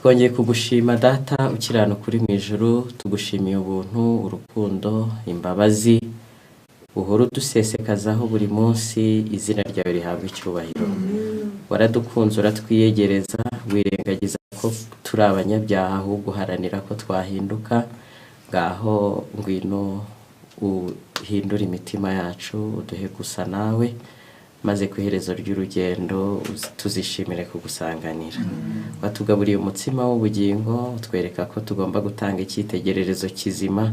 Twongeye kugushima Data ukiranuka uri mu ijuru, tugushimiye ubuntu, urukundo, imbabazi uhora udusesekazaho buri munsi, izina ryawe rihabwa icyubahiro. Waradukunze uratwiyegereza, wirengagiza ko turi abanyabyaha, ahubwo uharanira ko twahinduka. Ngaho ngwino uhindure imitima yacu, uduhe gusa nawe, maze ku iherezo ry'urugendo tuzishimire kugusanganira. Watugaburiye umutsima w'ubugingo, utwereka ko tugomba gutanga icyitegererezo kizima.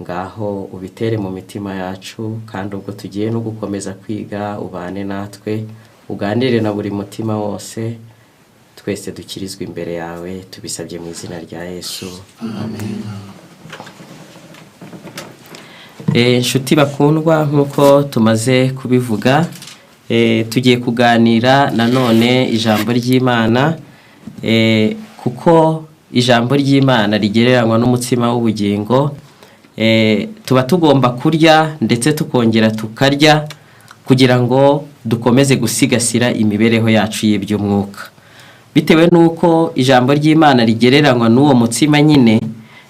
Ngaho ubitere mu mitima yacu, kandi ubwo tugiye no gukomeza kwiga, ubane natwe, uganire na buri mutima wose, twese dukirizwe imbere yawe. Tubisabye mu izina rya Yesu, amen. Inshuti bakundwa, nk'uko tumaze kubivuga, tugiye kuganira nanone ijambo ry'Imana, kuko ijambo ry'Imana rigereranywa n'umutsima w'ubugingo. Tuba tugomba kurya ndetse tukongera tukarya kugira ngo dukomeze gusigasira imibereho yacu y'iby'umwuka. Bitewe n'uko ijambo ry'Imana rigereranywa n'uwo mutsima nyine,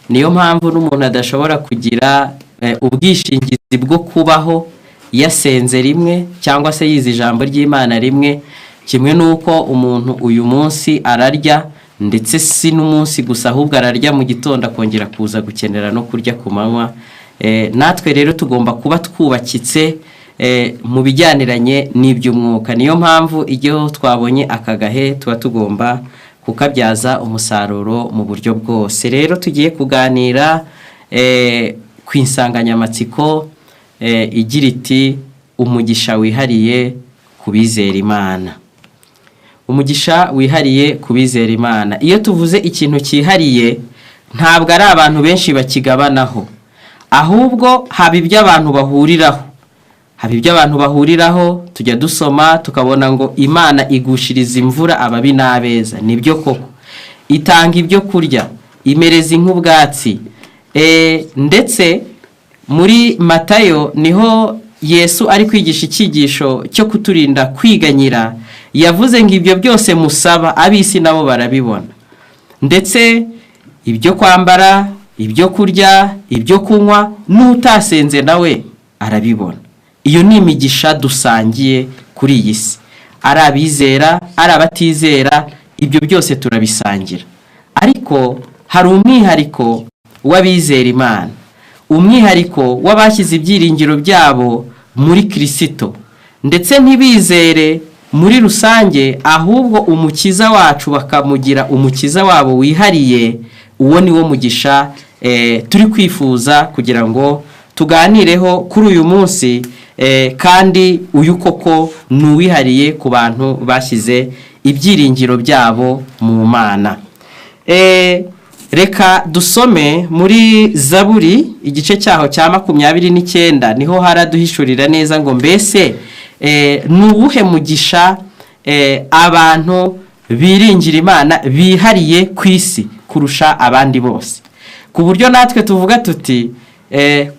niyo mpamvu n'umuntu adashobora kugira ubwishingizi bwo kubaho yasenze rimwe cyangwa se yize ijambo ry'Imana rimwe. Kimwe n'uko umuntu uyu munsi ararya, ndetse si n'umunsi gusa, ahubwo ararya mu gitondo akongera kuza gukenera no kurya ku manywa. Natwe rero tugomba kuba twubakitse mu bijyaniranye n'iby'umwuka. Niyo mpamvu iyo twabonye aka gahe tuba tugomba kukabyaza umusaruro mu buryo bwose. Rero tugiye kuganira ku insanganyamatsiko igira iti: "Umugisha wihariye ku bizera Imana." Umugisha wihariye ku bizera Imana. Iyo tuvuze ikintu cyihariye, ntabwo ari abantu benshi bakigabanaho, ahubwo haba ibyo abantu bahuriraho. Haba ibyo abantu bahuriraho. Tujya dusoma tukabona ngo Imana igushiriza imvura ababi n'abeza. Nibyo koko, itanga ibyo kurya, imereza inka ubwatsi. Ndetse muri Matayo niho Yesu ari kwigisha icyigisho cyo kuturinda kwiganyira, yavuze ngo ibyo byose musaba, ab'isi nabo barabibona. Ndetse ibyo kwambara, ibyo kurya, ibyo kunywa, n'utasenze nawe arabibona. Iyo ni imigisha dusangiye kuri iyi si, ari abizera, ari abatizera, ibyo byose turabisangira. Ariko hari umwihariko w'abizera Imana, umwihariko w'abashyize ibyiringiro byabo muri Kirisito, ndetse ntibizere muri rusange, ahubwo Umukiza wacu bakamugira umukiza wabo wihariye. Uwo ni wo mugisha turi kwifuza kugira ngo tuganireho kuri uyu munsi. Kandi uyu koko ni uwihariye ku bantu bashyize ibyiringiro byabo mu Mana. Reka dusome muri Zaburi, igice cyaho cya 29, niho haraduhishurira neza ngo mbese ni uwuhe mugisha abantu biringira Imana bihariye ku isi kurusha abandi bose, ku buryo natwe tuvuga tuti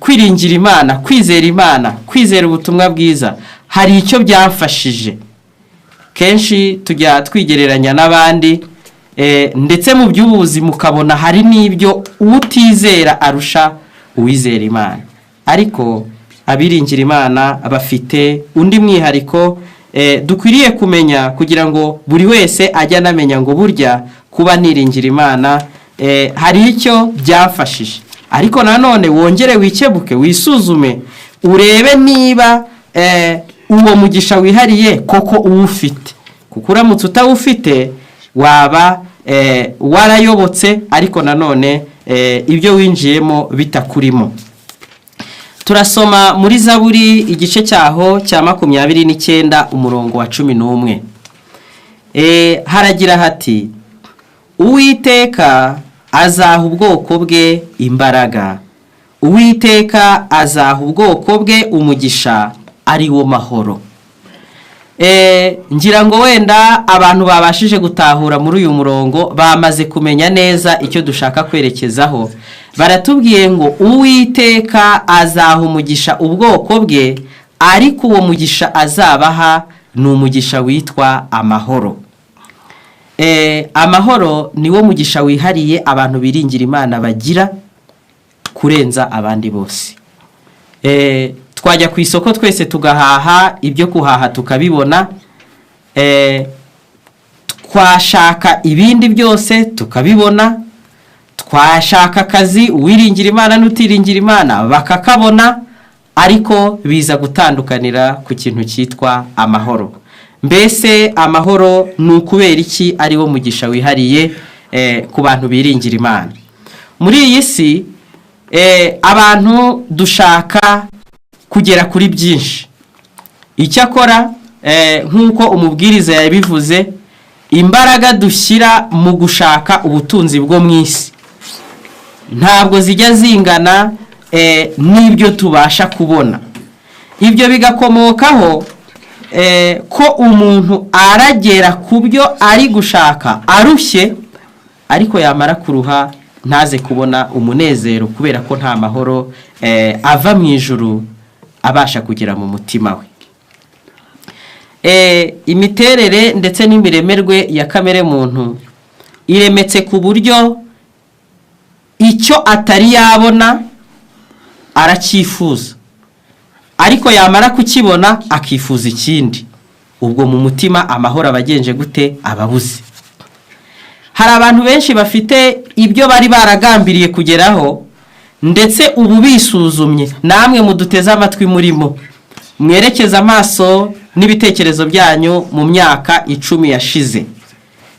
kwiringira Imana, kwizera Imana, kwizera ubutumwa bwiza hari icyo byamfashije. Kenshi tujya twigereranya n'abandi, ndetse mu by'ubuzima ukabona hari n'ibyo utizera arusha uwizera Imana. Ariko abiringira Imana bafite undi mwihariko dukwiriye kumenya, kugira ngo buri wese ajye anamenya ngo burya kuba niringira Imana hari icyo byamfashije. Ariko nanone wongere wikebuke, wisuzume, urebe niba uwo mugisha wihariye koko uwufite, kuko uramutse utawufite waba warayobotse, ariko nanone ibyo winjiyemo bitakurimo. Turasoma muri Zaburi, igice cyaho cya 29, umurongo wa 11. Haragira hati: "Uwiteka azaha ubwoko bwe imbaraga, Uwiteka azaha ubwoko bwe umugisha ari wo mahoro." Ngira ngo wenda abantu babashije gutahura muri uyu murongo bamaze kumenya neza icyo dushaka kwerekezaho. Baratubwiye ngo Uwiteka azaha umugisha ubwoko bwe, ariko uwo mugisha azabaha ni umugisha witwa amahoro. Amahoro niwo mugisha wihariye abantu biringira Imana bagira kurenza abandi bose. Twajya ku isoko twese tugahaha ibyo kuhaha tukabibona, twashaka ibindi byose tukabibona, twashaka akazi uwiringira Imana n'utiringira Imana bakakabona, ariko biza gutandukanira ku kintu cyitwa amahoro. Mbese amahoro ni ukubera iki ari wo mugisha wihariye ku bantu biringira Imana? Muri iyi si abantu dushaka kugera kuri byinshi. Icyakora nk'uko umubwiriza yabivuze, imbaraga dushyira mu gushaka ubutunzi bwo mu isi ntabwo zijya zingana n'ibyo tubasha kubona. Ibyo bigakomokaho ko umuntu aragera ku byo ari gushaka arushye, ariko yamara kuruha ntaze kubona umunezero, kubera ko nta mahoro ava mu ijuru abasha kugera mu mutima we. Imiterere ndetse n'imiremerwe ya kamere muntu iremetse ku buryo icyo atari yabona aracyifuza, ariko yamara kukibona akifuza ikindi. Ubwo mu mutima amahoro aba agenje gute? Ababuze. Hari abantu benshi bafite ibyo bari baragambiriye kugeraho, ndetse ubu bisuzumye, namwe muduteze amatwi murimo mwerekeze amaso n'ibitekerezo byanyu mu myaka 10 yashize,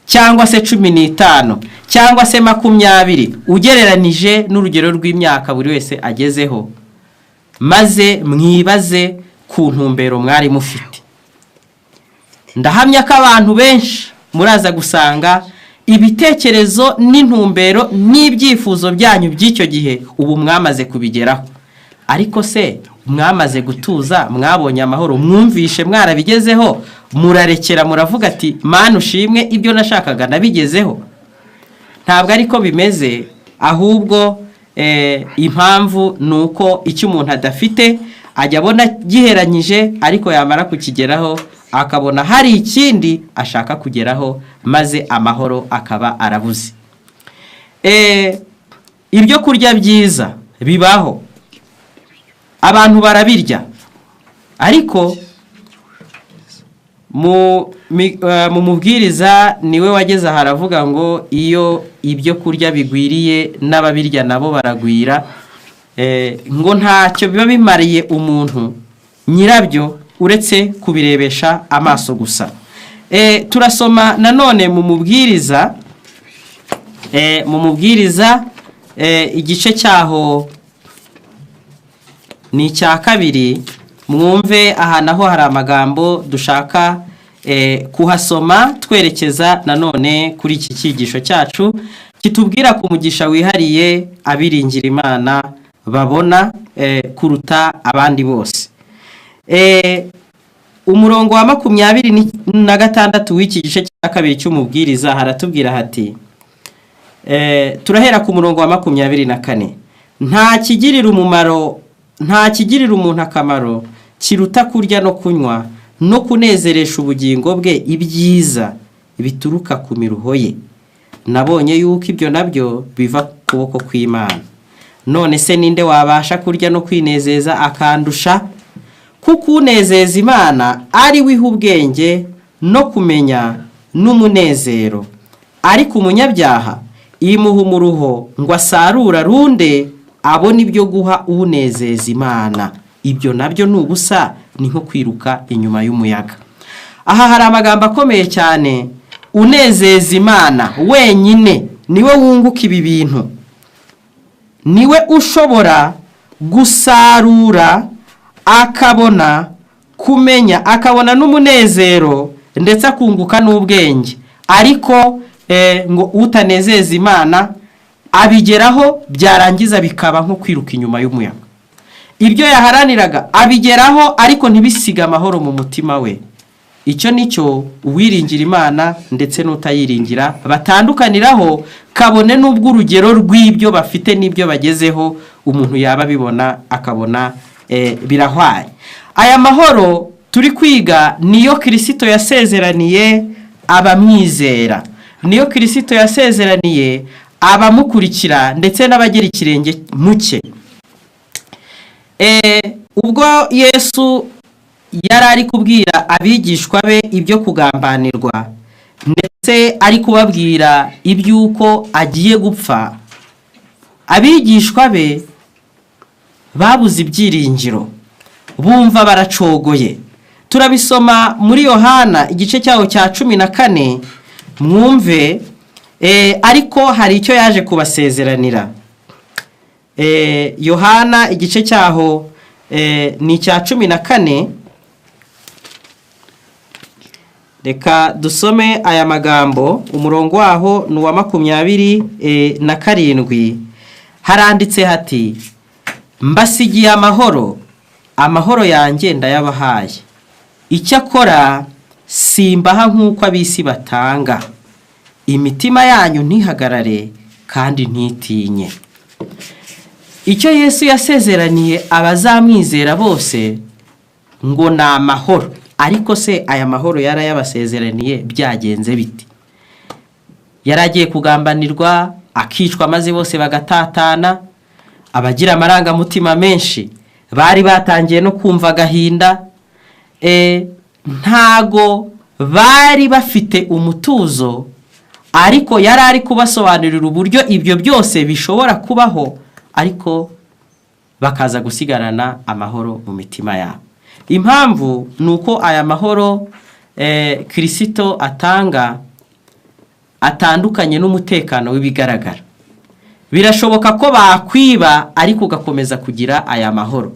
cyangwa se 15, cyangwa se 20, ugereranije n'urugero rw'imyaka buri wese agezeho, maze mwibaze ku ntumbero mwari mufite. Ndahamya ko abantu benshi muraza gusanga ibitekerezo n'intumbero n'ibyifuzo byanyu by'icyo gihe ubu mwamaze kubigeraho. Ariko se mwamaze gutuza, mwabonye amahoro, mwumvishe mwarabigezeho, murarekera muravuga ati Mana ushimwe, ibyo nashakaga nabigezeho? Ntabwo ariko bimeze, ahubwo impamvu ni uko icyo umuntu adafite ajya abona giheranyije, ariko yamara kukigeraho akabona hari ikindi ashaka kugeraho, maze amahoro akaba arabuze. Ibyo kurya byiza bibaho, abantu barabirya, ariko mu mubwiriza niwe wageze aha aravuga ngo iyo ibyo kurya bigwiriye n'ababirya nabo baragwira, ngo ntacyo biba bimariye umuntu nyirabyo uretse kubirebesha amaso gusa. Turasoma nanone mu mubwiriza, igice cyaho ni icya 2. Mwumve aha naho hari amagambo dushaka kuhasoma twerekeza nanone kuri iki cyigisho cyacu kitubwira ku mugisha wihariye abiringira Imana babona kuruta abandi bose. Umurongo wa 26 w'iki gice cya 2 cy'umubwiriza haratubwira hati, turahera ku murongo wa 24: nta kigirira umumaro, nta kigirira umuntu akamaro kiruta kurya no kunywa no kunezeresha ubugingo bwe ibyiza bituruka ku miruho ye. Nabonye yuko ibyo nabyo biva ku kuboko kw'Imana. None se ninde wabasha kurya no kwinezeza akandusha? Kuko unezeza Imana ari we iha ubwenge no kumenya n'umunezero, ariko umunyabyaha imuha umuruho ngo asarure arunde abone ibyo guha unezeza Imana. Ibyo nabyo ni ubusa, ni nko kwiruka inyuma y'umuyaga. Aha hari amagambo akomeye cyane. Unezeza Imana wenyine niwe wunguka ibi bintu, niwe ushobora gusarura akabona kumenya, akabona n'umunezero, ndetse akunguka n'ubwenge. Ariko ngo utanezeza Imana abigeraho, byarangiza bikaba nko kwiruka inyuma y'umuyaga. Ibyo yaharaniraga abigeraho, ariko ntibisiga amahoro mu mutima we. Icyo nicyo uwiringira Imana ndetse n'utayiringira batandukaniraho, kabone n'ubwo urugero rw'ibyo bafite n'ibyo bagezeho umuntu yaba abibona akabona birahwaye. Aya mahoro turi kwiga niyo Kirisito yasezeraniye abamwizera. Niyo Kirisito yasezeraniye abamukurikira ndetse n'abagira ikirenge muke. Ubwo Yesu yari ari kubwira abigishwa be ibyo kugambanirwa, ndetse ari kubabwira iby'uko agiye gupfa, abigishwa be babuze ibyiringiro, bumva baracogoye. Turabisoma muri Yohana igice cyaho cya 14, mwumve. Ariko hari icyo yaje kubasezeranira. Yohana igice cyaho ni icya 14. Reka dusome aya magambo, umurongo waho ni uwa 27. Haranditse hati: mbasigiye amahoro, amahoro yanjye ndayabahaye, icyakora simbaha nk'uko ab'isi batanga, imitima yanyu ntihagarare kandi ntitinye. Icyo Yesu yasezeraniye abazamwizera bose ngo ni amahoro. Ariko se aya mahoro yarayabasezeraniye byagenze biti? Yari agiye kugambanirwa akicwa, maze bose bagatatana. Abagira amarangamutima menshi bari batangiye no kumva agahinda, ntago bari bafite umutuzo, ariko yari ari kubasobanurira uburyo ibyo byose bishobora kubaho, ariko bakaza gusigarana amahoro mu mitima yabo. Impamvu ni uko aya mahoro Kirisito atanga atandukanye n'umutekano w'ibigaragara. Birashoboka ko bakwiba ariko ugakomeza kugira aya mahoro.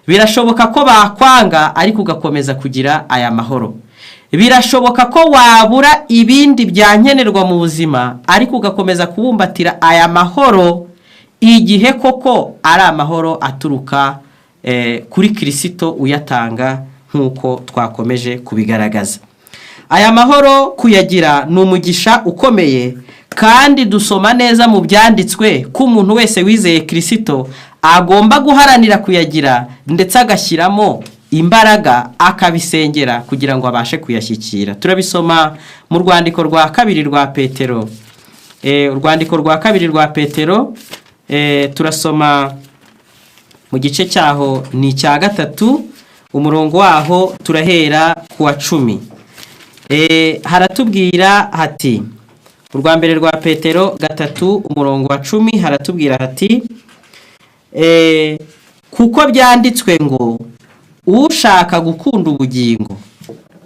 Birashoboka ko bakwanga ariko ugakomeza kugira aya mahoro. Birashoboka ko wabura ibindi byankenerwa mu buzima ariko ugakomeza kubumbatira aya mahoro, igihe koko ari amahoro aturuka kuri Kirisito uyatanga, nk'uko twakomeje kubigaragaza. Aya mahoro kuyagira ni umugisha ukomeye, kandi dusoma neza mu byanditswe ko umuntu wese wizeye Kirisito agomba guharanira kuyagira, ndetse agashyiramo imbaraga akabisengera kugira ngo abashe kuyashyikira. Turabisoma mu rwandiko rwa 2 rwa Petero. Urwandiko rwa 2 rwa Petero, turasoma mu gice cyaho ni icya 3, umurongo waho turahera ku wa 10. Haratubwira hati, urwa mbere rwa Petero 3 umurongo wa 10, haratubwira hati: kuko byanditswe ngo ushaka gukunda ubugingo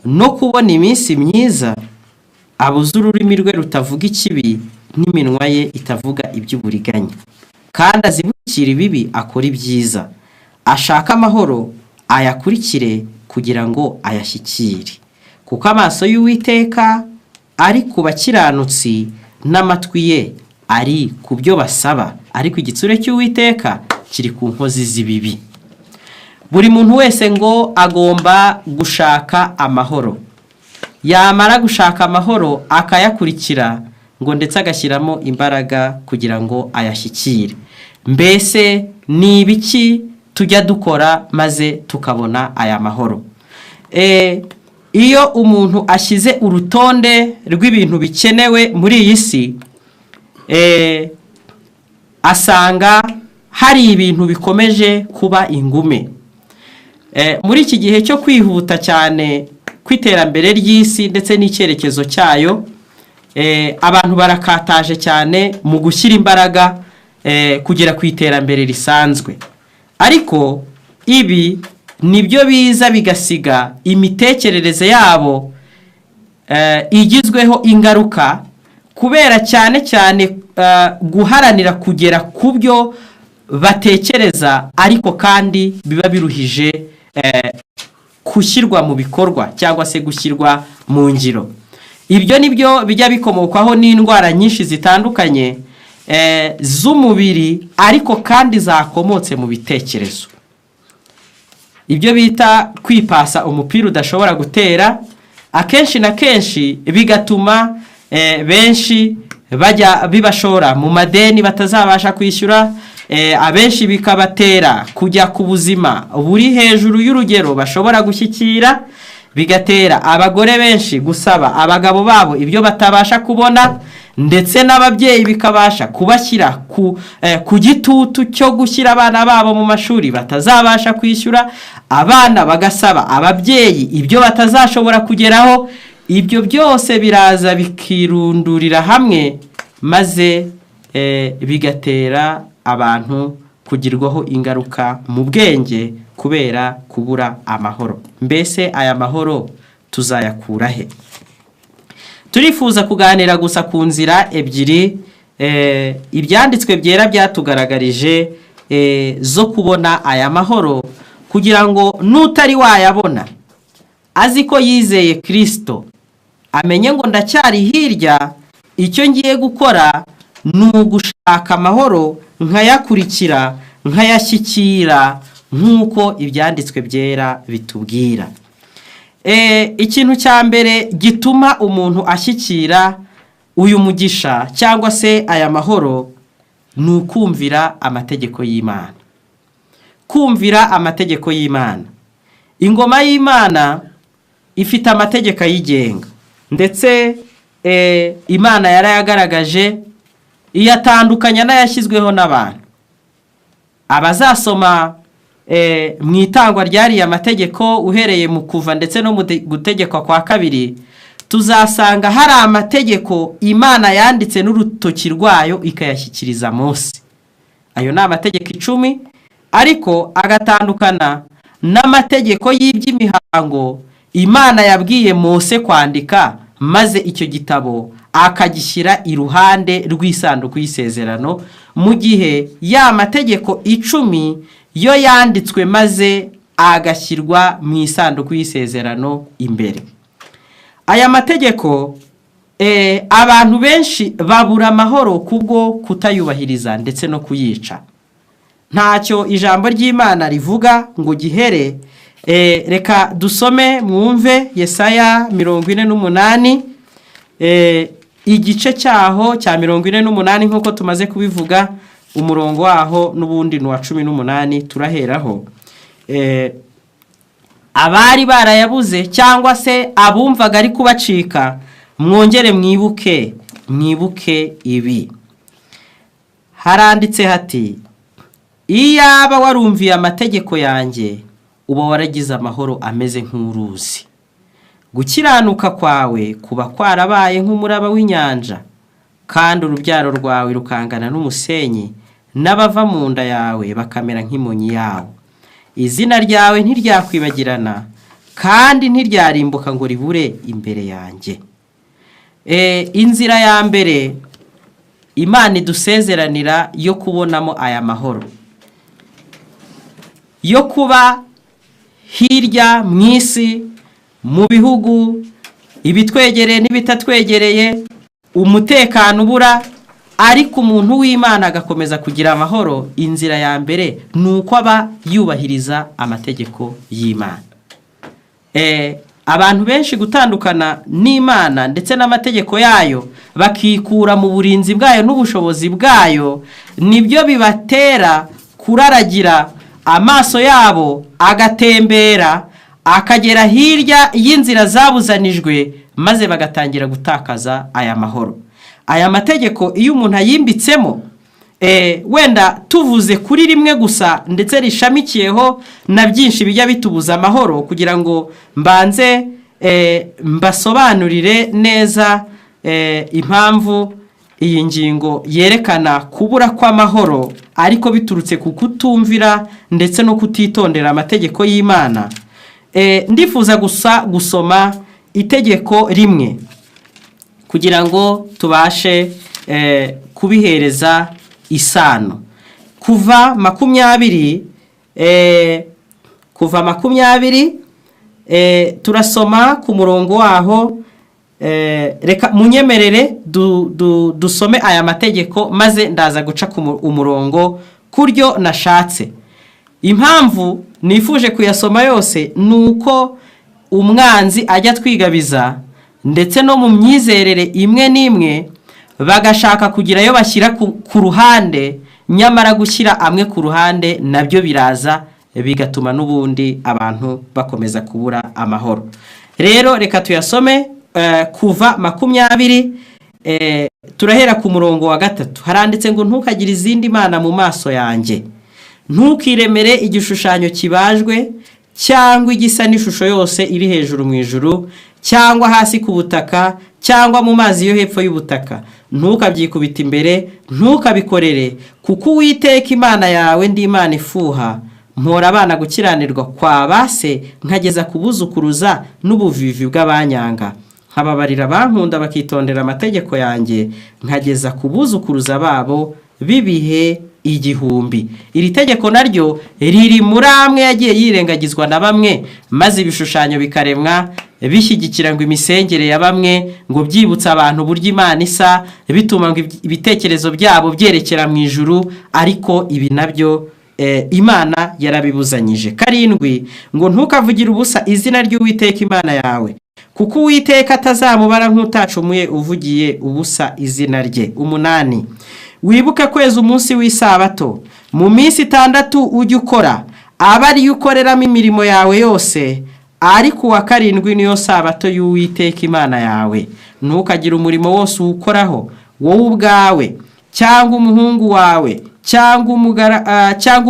no kubona iminsi myiza abuze ururimi rwe rutavuga ikibi n'iminwa ye itavuga iby'uburiganya, kandi azibukira ibibi akora ibyiza, ashaka amahoro ayakurikire kugira ngo ayashyikire, kuko amaso y'Uwiteka ari ku bakiranutsi n'amatwi ye ari ku byo basaba, ariko igitsure cy'Uwiteka kiri ku nkozi z'ibibi. Buri muntu wese ngo agomba gushaka amahoro, yamara gushaka amahoro akayakurikira, ngo ndetse agashyiramo imbaraga kugira ngo ayashyikire. Mbese ni ibiki tujya dukora maze tukabona aya mahoro? Iyo umuntu ashyize urutonde rw'ibintu bikenewe muri iyi si, asanga hari ibintu bikomeje kuba ingume. Muri iki gihe cyo kwihuta cyane kw'iterambere ry'isi ndetse n'icyerekezo cyayo, abantu barakataje cyane mu gushyira imbaraga kugera ku iterambere risanzwe, ariko ibi nibyo biza bigasiga imitekerereze yabo igizweho ingaruka, kubera cyane cyane guharanira kugera ku byo batekereza, ariko kandi biba biruhije gushyirwa mu bikorwa cyangwa se gushyirwa mu ngiro. Ibyo nibyo bijya bikomokwaho n'indwara nyinshi zitandukanye z'umubiri, ariko kandi zakomotse mu bitekerezo. Ibyo bita kwipasa umupira udashobora gutera, akenshi na kenshi bigatuma benshi bajya bibashora mu madeni batazabasha kwishyura, abenshi bikabatera kujya ku buzima buri hejuru y'urugero bashobora gushyikira. Bigatera abagore benshi gusaba abagabo babo ibyo batabasha kubona, ndetse n'ababyeyi bikabasha kubashyira ku gitutu cyo gushyira abana babo mu mashuri batazabasha kwishyura, abana bagasaba ababyeyi ibyo batazashobora kugeraho. Ibyo byose biraza bikirundurira hamwe, maze bigatera abantu kugirwaho ingaruka mu bwenge kubera kubura amahoro. Mbese aya mahoro tuzayakura he? Turifuza kuganira gusa ku nzira ebyiri ibyanditswe byera byatugaragarije zo kubona aya mahoro, kugira ngo n'utari wayabona azi ko yizeye Kirisito amenye ngo ndacyari hirya, icyo ngiye gukora ni ugushaka amahoro, nkayakurikira, nkayashyikira nk'uko ibyanditswe byera bitubwira. Ikintu cya mbere gituma umuntu ashyikira uyu mugisha cyangwa se aya mahoro ni ukumvira amategeko y'Imana. Kumvira amategeko y'Imana. Ingoma y'Imana ifite amategeko ayigenga, ndetse Imana yarayagaragaje, iyatandukanya n'ayashyizweho n'abantu. Abazasoma mu itangwa ryariya mategeko, uhereye mu Kuva ndetse no mu Gutegekwa kwa Kabiri, tuzasanga hari amategeko Imana yanditse n'urutoki rwayo ikayashyikiriza Mose. Ayo ni amategeko 10, ariko agatandukana n'amategeko y'iby'imihango Imana yabwiye Mose kwandika, maze icyo gitabo akagishyira iruhande rw'isanduku y'isezerano, mu gihe ya mategeko 10 yo yanditswe maze agashyirwa mu isanduku y'isezerano imbere. Aya mategeko, abantu benshi babura amahoro kubwo kutayubahiriza ndetse no kuyica. Ntacyo ijambo ry'Imana rivuga ngo gihere. Reka dusome mwumve Yesaya 48, igice cyaho cya 48, nk'uko tumaze kubivuga, umurongo waho n'ubundi ni uwa 18 turaheraho. Abari barayabuze cyangwa se abumvaga ari kubacika, mwongere mwibuke, mwibuke ibi. Haranditse hati: "Iyaba warumviye amategeko yanjye, uba waragize amahoro ameze nk'uruzi, gukiranuka kwawe kuba kwarabaye nk'umuraba w'inyanja, kandi urubyaro rwawe rukangana n'umusenyi, n'abava mu nda yawe bakamera nk'imonyi yawo. Izina ryawe ntiryakwibagirana, kandi ntiryarimbuka ngo ribure imbere yanjye." Inzira ya mbere Imana idusezeranira yo kubonamo aya mahoro, yo kuba hirya mu isi, mu bihugu ibitwegereye n'ibitatwegereye, umutekano ubura, ariko umuntu w'Imana agakomeza kugira amahoro, inzira ya mbere ni uko aba yubahiriza amategeko y'Imana. Abantu benshi gutandukana n'Imana ndetse n'amategeko yayo, bakikura mu burinzi bwayo n'ubushobozi bwayo, nibyo bibatera kuraragira, amaso yabo agatembera akagera hirya y'inzira zabuzanijwe, maze bagatangira gutakaza aya mahoro. Aya mategeko iyo umuntu ayimbitsemo, wenda tuvuze kuri rimwe gusa ndetse rishamikiyeho na byinshi bijya bitubuza amahoro, kugira ngo mbanze mbasobanurire neza impamvu iyi ngingo yerekana kubura kw'amahoro ariko biturutse ku kutumvira ndetse no kutitondera amategeko y'Imana. Ndifuza gusa gusoma itegeko rimwe kugira ngo tubashe kubihereza isano. Kuva 20, Kuva 20, turasoma ku murongo waho. Reka munyemerere dusome aya mategeko, maze ndaza guca ku umurongo kuryo nashatse. Impamvu nifuje kuyasoma yose ni uko umwanzi ajya twigabiza, ndetse no mu myizerere imwe n'imwe bagashaka kugira ayo bashyira ku ruhande, nyamara gushyira amwe ku ruhande nabyo biraza bigatuma n'ubundi abantu bakomeza kubura amahoro. Rero reka tuyasome. Kuva 20, turahera ku murongo wa 3. Haranditse ngo: "Ntukagire izindi mana mu maso yanjye. Ntukiremere igishushanyo kibajwe cyangwa igisa n'ishusho yose iri hejuru mu ijuru, cyangwa hasi ku butaka, cyangwa mu mazi yo hepfo y'ubutaka. Ntukabyikubite imbere, ntukabikorere, kuko Uwiteka Imana yawe ndi Imana ifuha, mpora abana gukiranirwa kwa ba se nkageza ku buzukuruza n'ubuvivi bw'abanyanga, nkababarira abankunda bakitondera amategeko yanjye, nkageza ku buzukuruza babo b'ibihe 1000." Iri tegeko naryo riri muri amwe yagiye yirengagizwa na bamwe, maze ibishushanyo bikaremwa bishyigikira ngo imisengere ya bamwe, ngo byibutse abantu uburyo Imana isa, bituma ngo ibitekerezo byabo byerekera mu ijuru, ariko ibi nabyo Imana yarabibuzanyije. 7 ngo: "Ntukavugire ubusa izina ry'Uwiteka Imana yawe, kuko Uwiteka atazamubara nk'utacumuye uvugiye ubusa izina rye." 8: "Wibuke kweza umunsi w'isabato. Mu minsi 6 ujye ukora, aba ariyo ukoreramo imirimo yawe yose, ariko uwa karindwi niyo sabato y'Uwiteka Imana yawe. Ntukagire umurimo wose uwukoraho, wowe ubwawe, cyangwa umuhungu wawe, cyangwa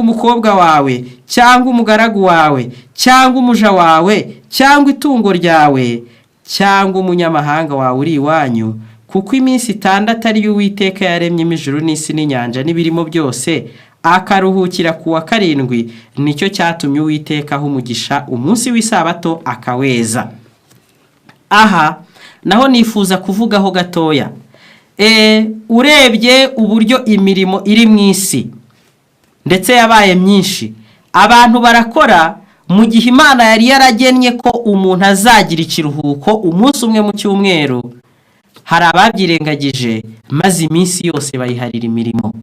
umukobwa wawe, cyangwa umugaragu wawe, cyangwa umuja wawe, cyangwa itungo ryawe, cyangwa umunyamahanga wawe uri iwanyu, kuko iminsi 6 ariyo Uwiteka yaremyemo ijuru n'isi n'inyanja n'ibirimo byose, akaruhukira ku wa karindwi. Nicyo cyatumye Uwiteka aha umugisha umunsi w'isabato akaweza." Aha naho nifuza kuvugaho gatoya. Urebye uburyo imirimo iri mu isi ndetse yabaye myinshi, abantu barakora mu gihe Imana yari yaragennye ko umuntu azagira ikiruhuko umunsi umwe mu cyumweru. Hari ababyirengagije, maze iminsi yose bayiharira imirimo.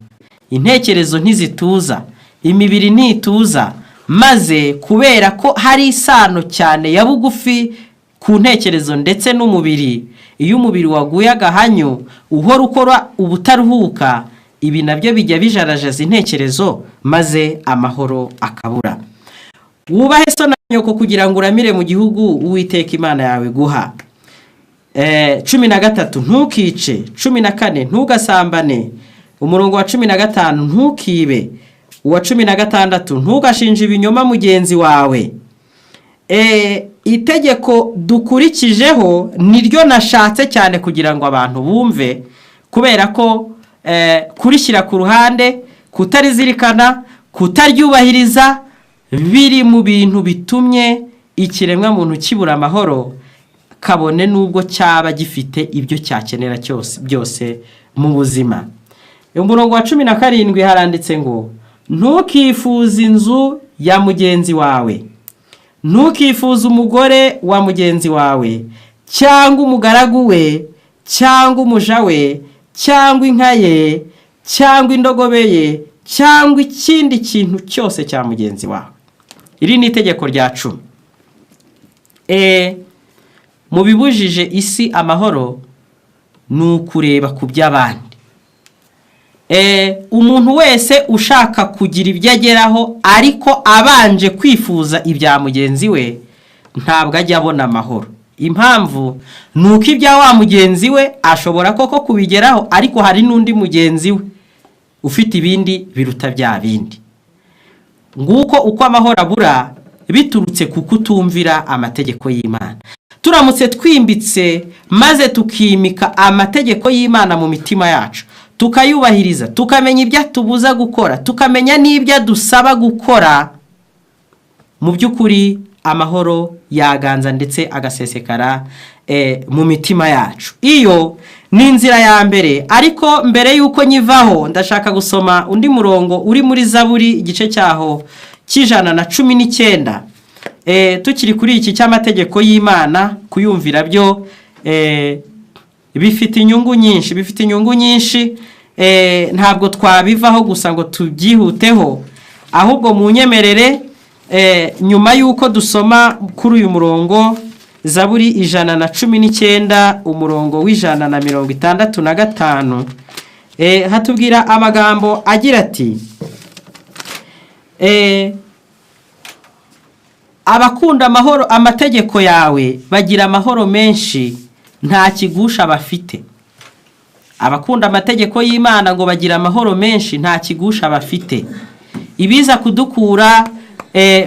Intekerezo ntizituza, imibiri ntituza, maze kubera ko hari isano cyane ya bugufi ku ntekerezo ndetse n'umubiri, iyo umubiri waguye agahanyu uhora ukora ubutaruhuka, ibi nabyo bijya bijarajaza intekerezo, maze amahoro akabura. "Wubahe so na nyoko kugira ngo uramire mu gihugu Uwiteka Imana yawe guha." 13: "Ntukice." 14: "Ntugasambane." Umurongo wa 15: "Ntukibe." Uwa 16: "Ntugashinje ibinyoma mugenzi wawe." Itegeko dukurikijeho niryo nashatse cyane kugira ngo abantu bumve, kubera ko kurishyira ku ruhande, kutarizirikana, kutaryubahiriza biri mu bintu bitumye ikiremwamuntu kibura amahoro, kabone n'ubwo cyaba gifite ibyo cyakenera cyose byose mu buzima. Umurongo wa 17 haranditse ngo: "Ntukifuze inzu ya mugenzi wawe. Ntukifuze umugore wa mugenzi wawe, cyangwa umugaragu we, cyangwa umuja we, cyangwa inka ye, cyangwa indogobe ye, cyangwa ikindi kintu cyose cya mugenzi wawe." Iri ni itegeko rya 10. Mu bibujije isi amahoro ni ukureba ku by'abandi. Umuntu wese ushaka kugira ibyo ageraho ariko abanje kwifuza ibya mugenzi we, ntabwo ajya abona amahoro. Impamvu ni uko ibya wa mugenzi we ashobora koko kubigeraho, ariko hari n'undi mugenzi we ufite ibindi biruta bya bindi. Nguko uko amahoro abura biturutse ku kutumvira amategeko y'Imana. Turamutse twimbitse maze tukimika amategeko y'Imana mu mitima yacu, tukayubahiriza, tukamenya ibyo atubuza gukora, tukamenya n'ibyo adusaba gukora, mu by'ukuri amahoro yaganza ndetse agasesekara mu mitima yacu. Iyo ni inzira ya mbere, ariko mbere y'uko nyivaho ndashaka gusoma undi murongo uri muri Zaburi, igice cyaho cy'119. Tukiri kuri iki cy'amategeko y'Imana, kuyumvira byo bifite inyungu nyinshi, bifite inyungu nyinshi. Ntabwo twabivaho gusa ngo tubyihuteho, ahubwo mu nyemerere, nyuma y'uko dusoma kuri uyu murongo, Zaburi 119, umurongo w'165, hatubwira amagambo agira ati: Abakunda amahoro amategeko yawe bagira amahoro menshi, nta kigusha bafite. Abakunda amategeko y'Imana ngo bagira amahoro menshi, nta kigusha bafite. Ibiza kudukura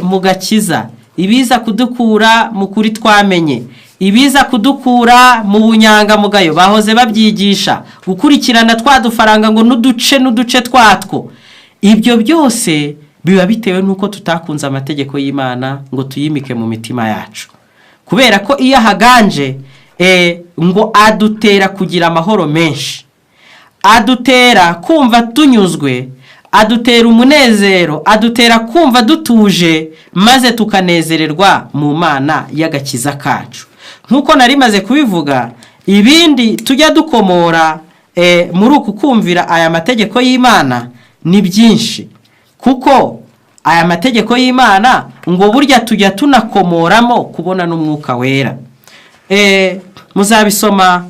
mu gakiza, ibiza kudukura mu kuri twamenye, ibiza kudukura mu bunyangamugayo bahoze babyigisha, gukurikirana twa dufaranga ngo n'uduce n'uduce twatwo, ibyo byose biba bitewe n'uko tutakunze amategeko y'Imana ngo tuyimike mu mitima yacu. Kubera ko iyo ahaganje ngo adutera kugira amahoro menshi, adutera kumva tunyuzwe, adutera umunezero, adutera kumva dutuje, maze tukanezererwa mu Mana y'agakiza kacu. Nk'uko nari maze kubivuga, ibindi tujya dukomora muri uku kumvira aya mategeko y'Imana ni byinshi, kuko aya mategeko y'Imana ngo burya tujya tunakomoramo kubona n'Umwuka Wera. Muzabisoma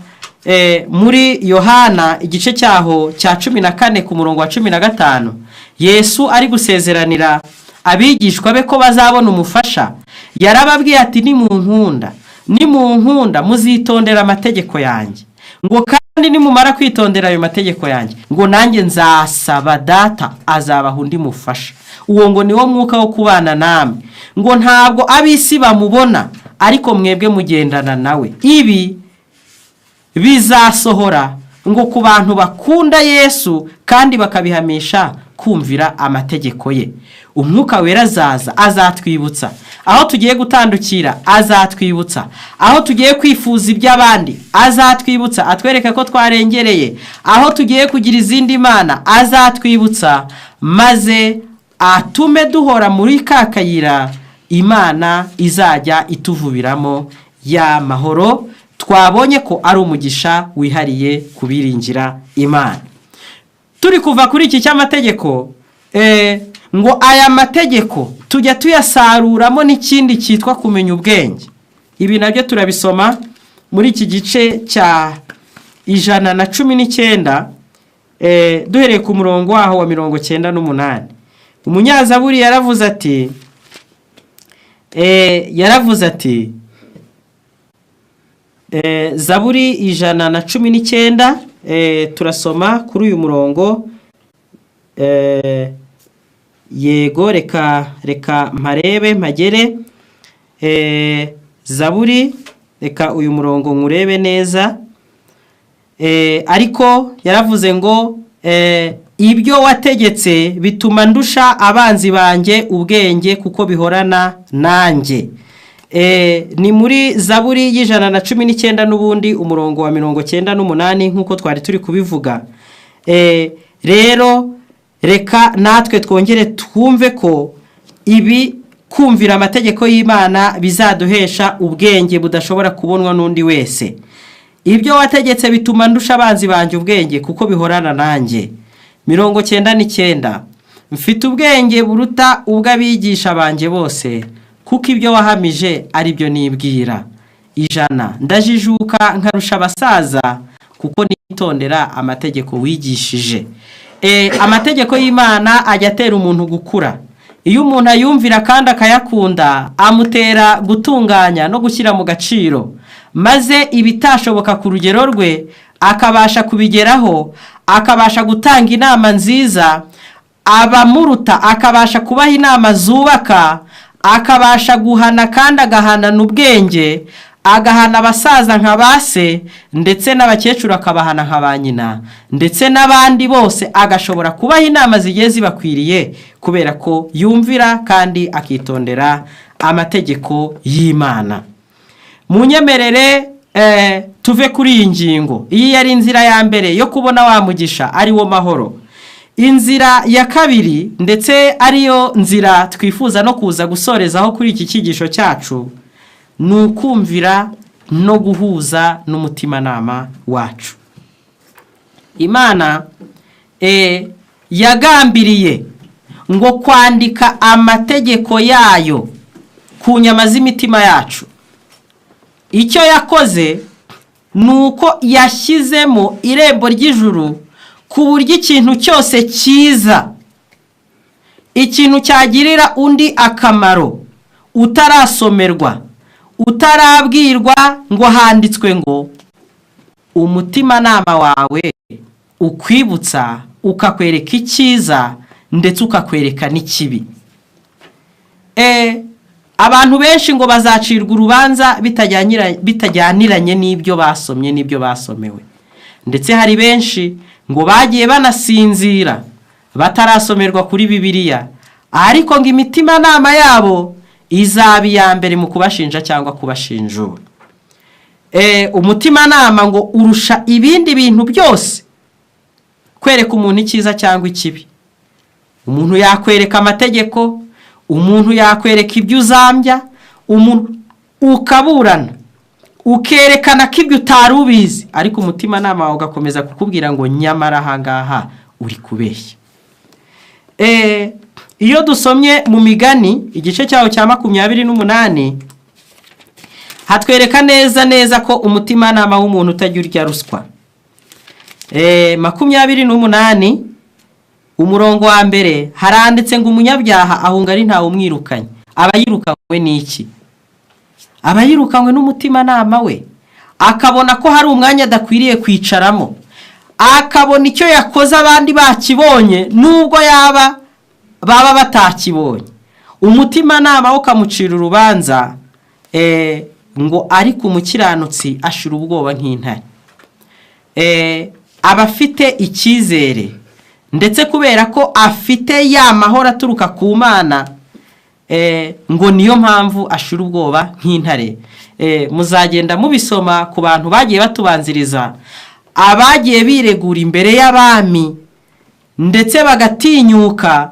muri Yohana igice cyaho cya 14 ku murongo wa 15. Yesu ari gusezeranira abigishwa be ko bazabona umufasha, yarababwiye ati: "Nimunkunda, nimunkunda muzitondera amategeko yanjye, ngo kandi nimumara kwitondera ayo mategeko yanjye, ngo nanjye nzasaba Data azabaha undi mufasha, uwo ngo niwo mwuka wo kubana namwe, ngo ntabwo ab'isi bamubona, ariko mwebwe mugendana nawe." Ibi bizasohora ngo ku bantu bakunda Yesu kandi bakabihamisha kumvira amategeko ye. Umwuka Wera azaza, azatwibutsa aho tugiye gutandukira, azatwibutsa aho tugiye kwifuza iby'abandi, azatwibutsa atwereka ko twarengereye, aho tugiye kugira izindi mana azatwibutsa, maze atume duhora muri ka kayira Imana izajya ituvubiramo ya mahoro twabonye ko ari umugisha wihariye kubiringira Imana. Turi kuva kuri iki cy'amategeko, ngo aya mategeko tujya tuyasaruramo n'ikindi cyitwa kumenya ubwenge. Ibi nabyo turabisoma muri iki gice cya 119, duhereye ku murongo waho wa 98. Umunyazaburi yaravuze ati, Zaburi 119, turasoma kuri uyu murongo. Yego, reka mparebe mpagere. Zaburi, reka uyu murongo nkurebe neza. Ariko yaravuze ngo: "Ibyo wategetse bituma ndusha abanzi banjye ubwenge, kuko bihorana nanjye." Ni muri Zaburi y'119 n'ubundi, umurongo wa 98, nk'uko twari turi kubivuga. Rero reka natwe twongere twumve ko ibi kumvira amategeko y'Imana bizaduhesha ubwenge budashobora kubonwa n'undi wese. "Ibyo wategetse bituma ndusha abanzi banjye ubwenge, kuko bihorana nanjye." 99: "Mfite ubwenge buruta ubw'abigisha banjye bose, kuko ibyo wahamije ari byo nibwira." 100: "Ndajijuka nkarusha abasaza, kuko nitondera amategeko wigishije." Amategeko y'Imana ajya atera umuntu gukura. Iyo umuntu ayumvira kandi akayakunda, amutera gutunganya no gushyira mu gaciro, maze ibitashoboka ku rugero rwe akabasha kubigeraho, akabasha gutanga inama nziza, abamuruta akabasha kubaha inama zubaka, akabasha guhana kandi agahanana ubwenge, agahana abasaza nka ba se, ndetse n'abakecuru akabahana nka ba nyina, ndetse n'abandi bose agashobora kubaha inama zigiye zibakwiriye, kubera ko yumvira kandi akitondera amategeko y'Imana. Munyemerere tuve kuri iyi ngingo. Iyi yari inzira ya mbere yo kubona wa mugisha, ari wo mahoro. Inzira ya kabiri, ndetse ariyo nzira twifuza no kuza gusorezaho kuri iki cyigisho cyacu, ni ukumvira no guhuza n'umutimanama wacu. Imana yagambiriye ngo kwandika amategeko yayo ku nyama z'imitima yacu. Icyo yakoze ni uko yashyizemo irembo ry'ijuru, ku buryo ikintu cyose cyiza, ikintu cyagirira undi akamaro, Utarasomerwa, utarabwirwa ngo handitswe ngo, umutimanama wawe ukwibutsa, ukakwereka icyiza ndetse ukakwereka n'ikibi. Abantu benshi ngo bazacirwa urubanza bitajyaniranye n'ibyo basomye n'ibyo basomewe. Ndetse hari benshi ngo bagiye banasinzira batarasomerwa kuri Bibiliya, ariko ngo imitimanama yabo izaba iya mbere mu kubashinja cyangwa kubashinjura. Umutimanama ngo urusha ibindi bintu byose kwereka umuntu icyiza cyangwa ikibi. Umuntu yakwereka amategeko, umuntu yakwereka ibyo uzambya, umuntu ukaburana ukerekana ko ibyo utari ubizi, ariko umutimanama wawe ugakomeza kukubwira ngo nyamara ahangaha uri kubeshya. Iyo dusomye mu Migani igice cyawo cya 28, hatwereka neza neza ko umutimanama w'umuntu utajya urya ruswa. 28 umurongo wa mbere haranditse ngo: "Umunyabyaha ahunga ari ntawe umwirukanye." Aba yirukanywe n'iki? Aba yirukanywe n'umutimanama we, akabona ko hari umwanya adakwiriye kwicaramo, akabona icyo yakoze abandi bakibonye, nubwo yaba baba batakibonye, umutimanama we ukamucira urubanza. Ngo ariko umukiranutsi ashira ubwoba nk'intare. Aba afite icyizere, ndetse kubera ko afite ya mahoro aturuka ku Mana, ngo niyo mpamvu ashira ubwoba nk'intare. Muzagenda mubisoma ku bantu bagiye batubanziriza, abagiye biregura imbere y'abami ndetse bagatinyuka,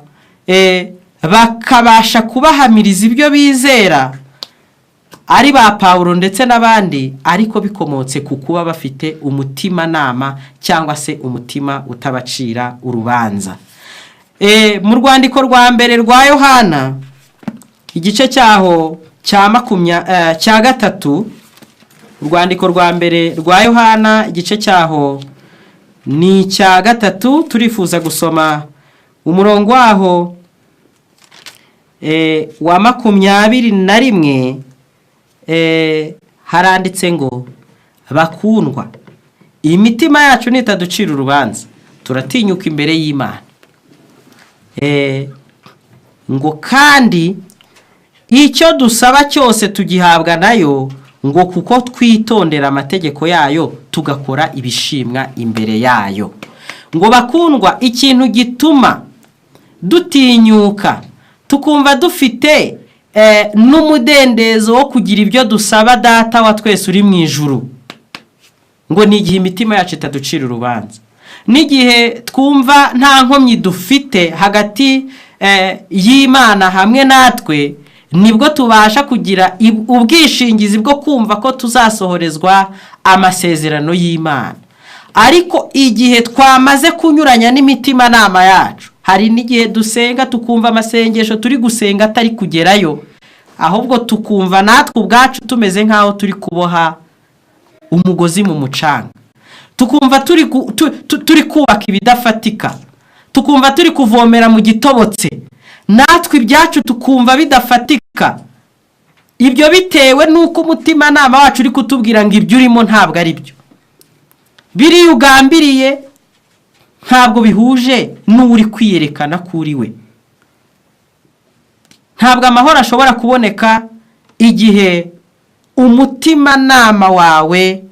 bakabasha kubahamiriza ibyo bizera, ari ba Pawulo ndetse n'abandi, ariko bikomotse ku kuba bafite umutimanama cyangwa se umutima utabacira urubanza. Mu rwandiko rwa mbere rwa Yohana, igice cyaho cya 3, urwandiko rwa mbere rwa Yohana, igice cyaho ni icya 3, turifuza gusoma umurongo waho wa 21. Haranditse ngo: "Bakundwa, imitima yacu nitaducira urubanza, turatinyuka imbere y'Imana." Ngo kandi icyo dusaba cyose tugihabwa nayo, ngo kuko twitondera amategeko yayo, tugakora ibishimwa imbere yayo. Ngo bakundwa, ikintu gituma dutinyuka, tukumva dufite n'umudendezo wo kugira ibyo dusaba Data wa twese uri mu ijuru, ngo ni igihe imitima yacu itaducira urubanza, n'igihe twumva nta nkomyi dufite hagati y'Imana hamwe natwe, nibwo tubasha kugira ubwishingizi bwo kumva ko tuzasohorezwa amasezerano y'Imana. Ariko igihe twamaze kunyuranya n'imitimanama yacu, hari n'igihe dusenga tukumva amasengesho turi gusenga atari kugerayo, ahubwo tukumva natwe ubwacu tumeze nk'aho turi kuboha umugozi mu mucanga, tukumva turi kubaka ibidafatika, tukumva turi kuvomera mu gitobotse, natwe ibyacu tukumva bidafatika. Ibyo bitewe n'uko umutimanama wacu uri kutubwira ngo ibyo urimo ntabwo ari byo, biriya ugambiriye ntabwo bihuje n'uri kwiyerekana ko uri we. Ntabwo amahoro ashobora kuboneka igihe umutimanama wawe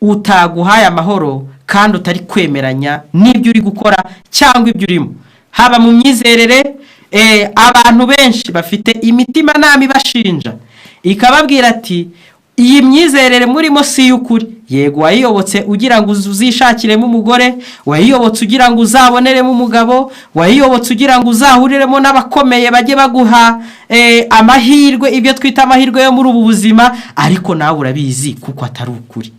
utaguhaye amahoro kandi utari kwemeranya n'ibyo uri gukora cyangwa ibyo urimo, haba mu myizerere. Abantu benshi bafite imitimanama ibashinja, ikababwira ati: "Iyi myizerere murimo si iy'ukuri." Yego, wayiyobotse ugira ngo uzishakiremo umugore, wayiyobotse ugira ngo uzaboneremo umugabo, wayiyobotse ugira ngo uzahuriremo n'abakomeye bajye baguha amahirwe, ibyo twita amahirwe yo muri ubu buzima, ariko nawe urabizi kuko atari ukuri.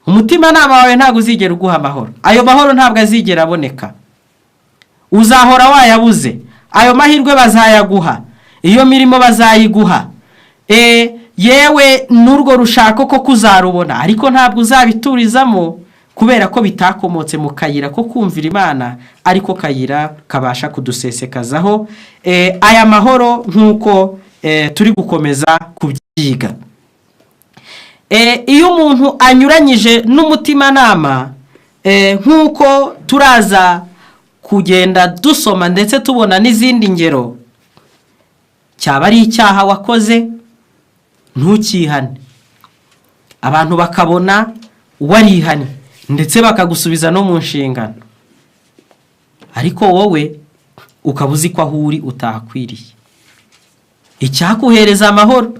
Umutimanama wawe ntabwo uzigera uguha amahoro. Ayo mahoro ntabwo azigera aboneka, uzahora wayabuze. Ayo mahirwe bazayaguha, iyo mirimo bazayiguha, yewe n'urwo rushako ko kuzarubona, ariko ntabwo uzabiturizamo kubera ko bitakomotse mu kayira ko kumvira Imana, ariko kayira kabasha kudusesekazaho aya mahoro nk'uko turi gukomeza kubyiga. Iyo umuntu anyuranyije n'umutimanama, nk'uko turaza kugenda dusoma ndetse tubona n'izindi ngero, cyaba ari icyaha wakoze ntukihane, abantu bakabona warihanye ndetse bakagusubiza no mu nshingano, ariko wowe ukaba uzi ko aho uri utahakwiriye. Icyakuhereza amahoro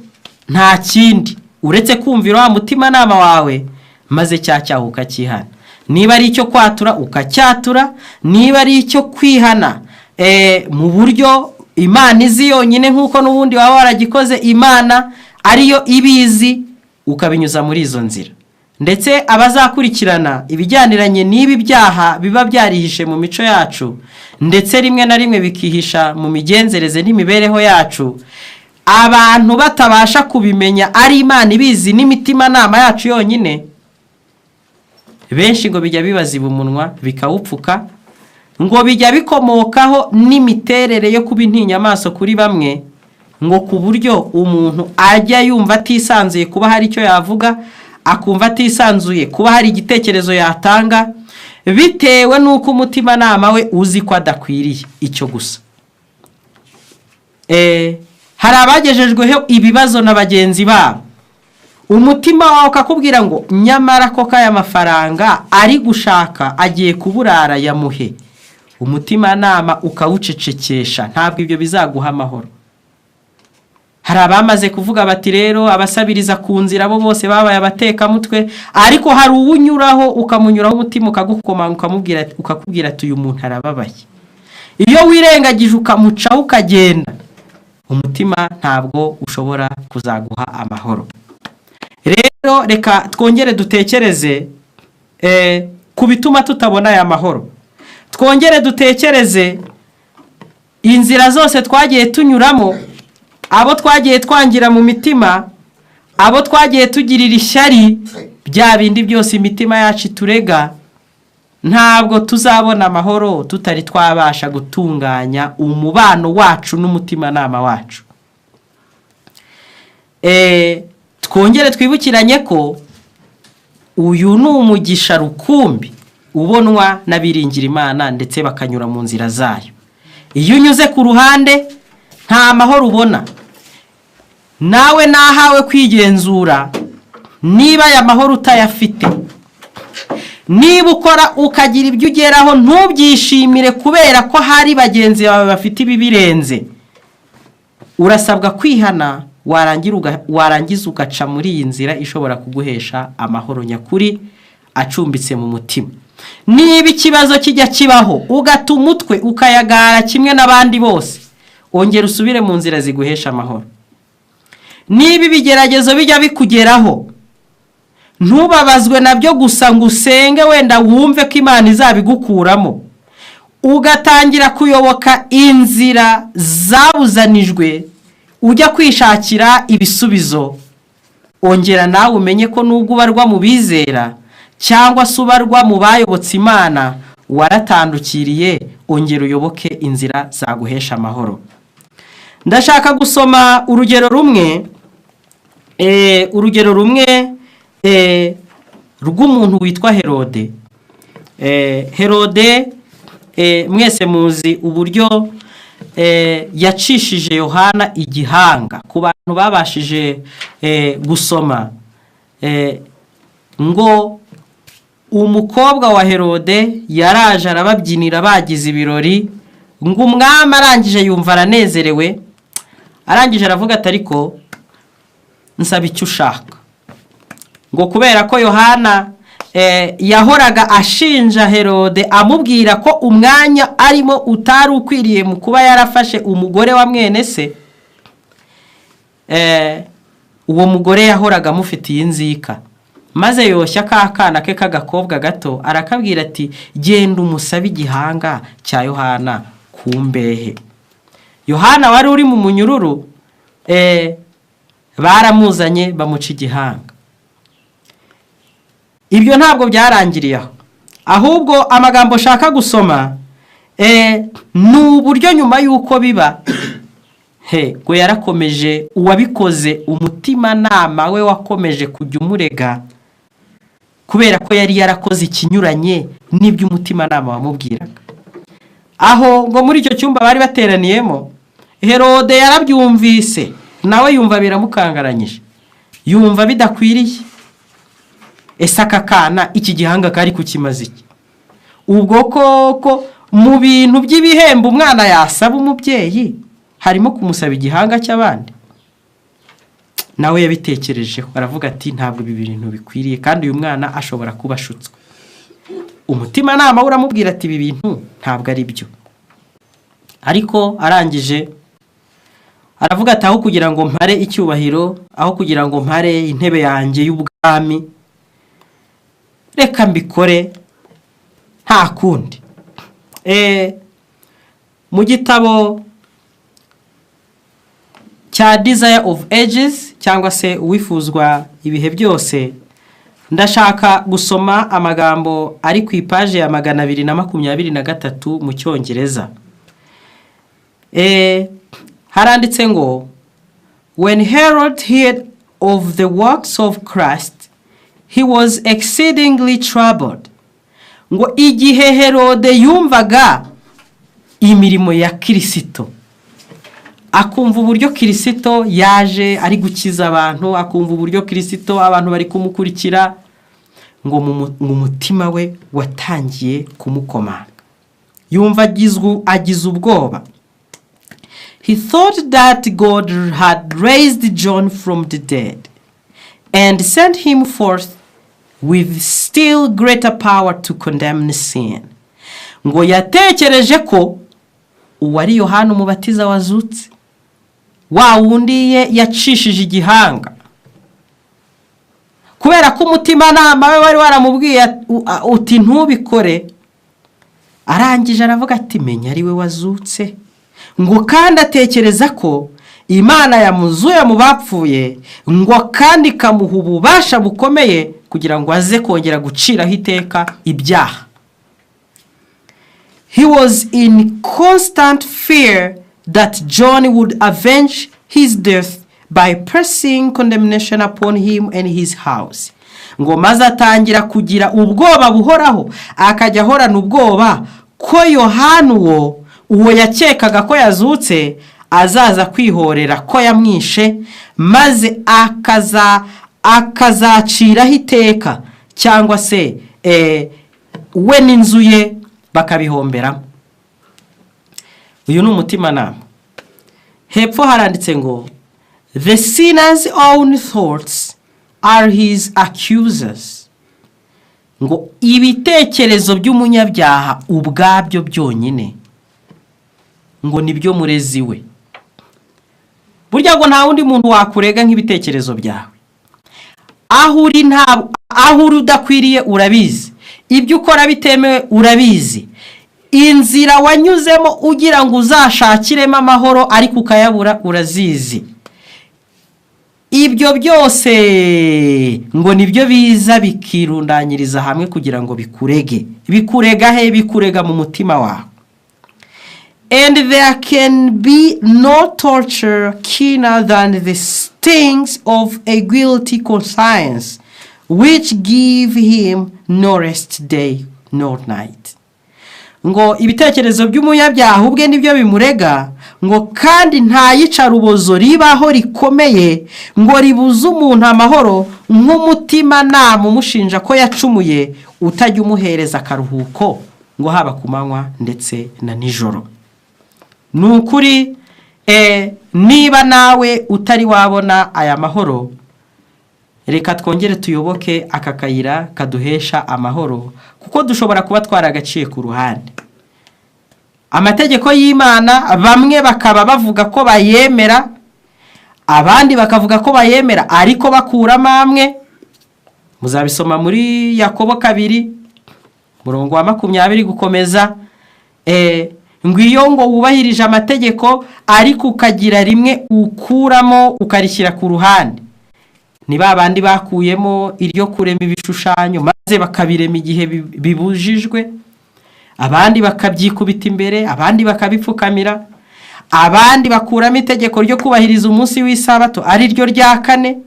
nta kindi uretse kumvira wa mutimanama wawe, maze cya cyaha ukakihana. Niba ari icyo kwatura ukacyatura, niba ari icyo kwihana mu buryo Imana izi yonyine, nk'uko n'ubundi waba waragikoze Imana ariyo ibizi, ukabinyuza muri izo nzira. Ndetse abazakurikirana ibijyaniranye n'ibi byaha biba byarihishe mu mico yacu, ndetse rimwe na rimwe bikihisha mu migenzereze n'imibereho yacu, abantu batabasha kubimenya, ari Imana ibizi n'imitimanama yacu yonyine, benshi ngo bijya bibaziba umunwa bikawupfuka, ngo bijya bikomokaho n'imiterere yo kuba intinyamaso kuri bamwe, ngo ku buryo umuntu ajya yumva atisanzuye kuba hari icyo yavuga, akumva atisanzuye kuba hari igitekerezo yatanga, bitewe n'uko umutimanama we uzi ko adakwiriye icyo gusa. Hari abagejejweho ibibazo na bagenzi babo, umutima wawe ukakubwira ngo nyamara koko aya mafaranga ari gushaka agiye kuburara yamuhe, umutimanama ukawucecekesha. Ntabwo ibyo bizaguha amahoro. Hari abamaze kuvuga bati rero abasabiriza ku nzira bo bose babaye abatekamutwe, ariko hari uwunyuraho ukamunyuraho umutima ukagukomanga, ukamubwira, ukakubwira ati uyu muntu arababaye. Iyo wirengagije ukamucaho ukagenda, umutima ntabwo ushobora kuzaguha amahoro. Rero reka twongere dutekereze ku bituma tutabona aya mahoro, twongere dutekereze inzira zose twagiye tunyuramo, abo twagiye twangira mu mitima, abo twagiye tugirira ishyari, bya bindi byose imitima yacu iturega. Ntabwo tuzabona amahoro tutari twabasha gutunganya umubano wacu n'umutimanama wacu. Twongere twibukiranye ko uyu ni umugisha rukumbi ubonwa n'abiringira Imana ndetse bakanyura mu nzira zayo. Iyo unyuze ku ruhande nta mahoro ubona. Nawe nahawe kwigenzura niba aya mahoro utayafite, niba ukora ukagira ibyo ugeraho ntubyishimire kubera ko hari bagenzi bawe bafite ibibirenze, urasabwa kwihana, warangiza ugaca muri iyi nzira ishobora kuguhesha amahoro nyakuri acumbitse mu mutima. Niba ikibazo kijya kibaho ugata umutwe ukayagara kimwe n'abandi bose, ongera usubire mu nzira ziguhesha amahoro. Niba ibigeragezo bijya bikugeraho ntubabazwe nabyo gusa ngo usenge wenda wumve ko Imana izabigukuramo, ugatangira kuyoboka inzira zabuzanijwe ujya kwishakira ibisubizo, ongera nawe umenye ko nubwo ubarwa mu bizera cyangwa se ubarwa mu bayobotse Imana, waratandukiriye, ongera uyoboke inzira zaguhesha amahoro. Ndashaka gusoma urugero rumwe, urugero rumwe rw'umuntu witwa Herode. Herode, mwese muzi uburyo yacishije Yohana igihanga. Ku bantu babashije gusoma, ngo umukobwa wa Herode yaraje arababyinira bagize ibirori, ngo umwami arangije yumva aranezerewe, arangije aravuga ati ariko nsaba icyo ushaka. Ngo kubera ko Yohana yahoraga ashinja Herode amubwira ko umwanya arimo utari ukwiriye mu kuba yarafashe umugore wa mwene se, uwo mugore yahoraga amufitiye inzika, maze yoshya ka kana ke k'agakobwa gato arakabwira ati genda umusabe igihanga cya Yohana ku mbehe. Yohana wari uri mu munyururu, baramuzanye bamuca igihanga. Ibyo ntabwo byarangiriye aho, ahubwo amagambo nshaka gusoma ni uburyo nyuma y'uko biba He, ngo yarakomeje, uwabikoze umutimanama we wakomeje kujya umurega kubera ko yari yarakoze ikinyuranye n'ibyo umutimanama wamubwiraga. Aho ngo muri icyo cyumba bari bateraniyemo, Herode yarabyumvise, nawe yumva biramukangaranyije, yumva bidakwiriye. Ese aka kana, iki gihanga kari kukimaza iki? Ubwo koko mu bintu by'ibihembo umwana yasaba umubyeyi harimo kumusaba igihanga cy'abandi? Nawe yabitekerejeho, aravuga ati: "Ntabwo ibi bintu bikwiriye, kandi uyu mwana ashobora kuba ashutswe." Umutimanama we uramubwira ati: "Ibi bintu ntabwo ari byo." Ariko arangije aravuga ati: "Aho kugira ngo mpare icyubahiro, aho kugira ngo mpare intebe yanjye y'ubwami, reka mbikore, nta kundi." Mu gitabo cya Desire of Ages, cyangwa se Uwifuzwa Ibihe Byose, ndashaka gusoma amagambo ari ku ipaje ya 223 mu Cyongereza. Haranditse ngo: "When Herod heard of the works of Christ, he was exceedingly troubled." Ngo igihe Herode yumvaga imirimo ya Kirisito, akumva uburyo Kirisito yaje ari gukiza abantu, akumva uburyo Kirisito abantu bari kumukurikira, ngo mu mutima we watangiye kumukomanga, yumva agize ubwoba. "He thought that God had raised John from the dead and sent him forth with still greater power to condemn sin." Ngo yatekereje ko uwari Yohana Umubatiza wazutse, wa wundi ye yacishije igihanga, kubera ko umutimanama we wari waramubwiye uti: "Ntubikore." Arangije aravuga ati: "Menya ari we wazutse." Ngo kandi atekereza ko Imana yamuzuye mu bapfuye, ngo kandi ikamuha ububasha bukomeye kugira ngo aze kongera guciraho iteka ibyaha. "He was in constant fear that John would avenge his death by pressing condemnation upon him and his house." Ngo maze atangira kugira ubwoba buhoraho, akajya ahorana ubwoba ko Yohani uwo yakekaga ko yazutse azaza kwihorera ko yamwishe, maze akazaciraho iteka, cyangwa se we n'inzu ye bakabihomberamo. Uyu ni umutimanama. Hepfo haranditse ngo: "The sinner's own thoughts are his accusers." Ngo ibitekerezo by'umunyabyaha ubwabyo byonyine ngo nibyo murezi we. Burya ngo nta wundi muntu wakurega nk'ibitekerezo byawe. Aho uri, nta aho uri udakwiriye urabizi, ibyo ukora bitemewe urabizi, inzira wanyuzemo ugira ngo uzashakiremo amahoro ariko ukayabura urazizi. Ibyo byose ngo nibyo biza bikirundanyiriza hamwe kugira ngo bikurege. Bikurega he? Bikurega mu mutima wawe. "And there can be no torture keener than the stings of a guilty conscience, which give him no rest day nor night." Ngo ibitekerezo by'umunyabyaha ubwe nibyo bimurega, ngo kandi nta yicarubozo ribaho rikomeye ngo ribuze umuntu amahoro nk'umutimanama umushinja ko yacumuye, utajya umuhereza akaruhuko ngo haba ku manywa ndetse na nijoro. Ni ukuri, niba nawe utari wabona aya mahoro, reka twongere tuyoboke aka kayira kaduhesha amahoro, kuko dushobora kuba twaragaciye ku ruhande. Amategeko y'Imana, bamwe bakaba bavuga ko bayemera, abandi bakavuga ko bayemera ariko bakuramo amwe. Muzabisoma muri Yakobo 2, murongo wa 20 gukomeza. Ngo iyo ngo wubahirije amategeko ariko ukagira rimwe ukuramo ukarishyira ku ruhande, ni ba bandi bakuyemo iryo kurema ibishushanyo maze bakabirema igihe bibujijwe, abandi bakabyikubita imbere, abandi bakabipfukamira. Abandi bakuramo itegeko ryo kubahiriza umunsi w'isabato, ari ryo rya kane.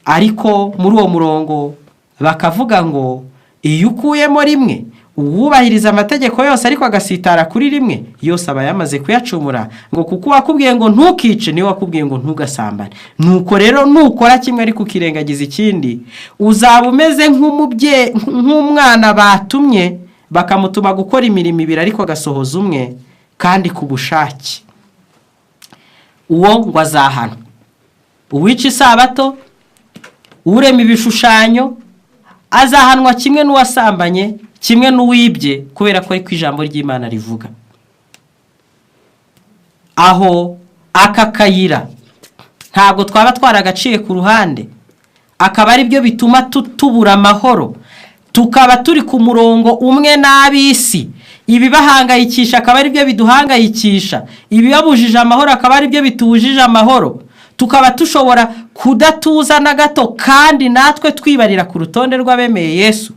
Ariko muri uwo murongo bakavuga ngo iyo ukuyemo rimwe, uwubahiriza amategeko yose ariko agasitara kuri rimwe, yose aba yamaze kuyacumura, ngo kuko uwakubwiye ngo ntukice niwe wakubwiye ngo ntugasambane. Nuko rero nukora kimwe ariko ukirengagiza ikindi, uzaba umeze nk'umubyeyi, nk'umwana batumye, bakamutuma gukora imirimo ibiri ariko agasohoza umwe kandi ku bushake. Uwo ngo azahanwa. Uwica isabato, urema ibishushanyo, azahanwa kimwe n'uwasambanye, kimwe n'uwibye, kubera ko ariko ijambo ry'Imana rivuga. Aho aka kayira ntabwo twaba twaragaciye ku ruhande, akaba ari byo bituma tubura amahoro, tukaba turi ku murongo umwe n'ab'isi, ibibahangayikisha akaba ari byo biduhangayikisha, ibibabujije amahoro akaba ari byo bitubujije amahoro, tukaba dushobora kudatuza na gato kandi natwe twibarira ku rutonde rw'abemeye Yesu?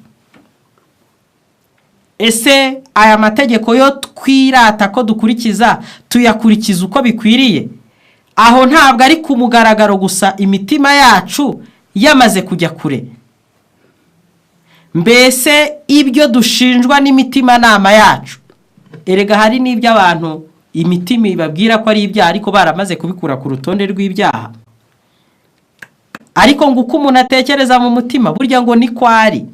Ese aya mategeko yo twirata ko dukurikiza, tuyakurikiza uko bikwiriye? Aho ntabwo ari ku mugaragaro gusa, imitima yacu yamaze kujya kure? Mbese ibyo dushinjwa n'imitimanama yacu, erega hari n'ibyo abantu imitima ibabwira ko ari ibyaha ariko baramaze kubikura ku rutonde rw'ibyaha. Ariko ngo uko umuntu atekereza mu mutima, burya ngo niko ari.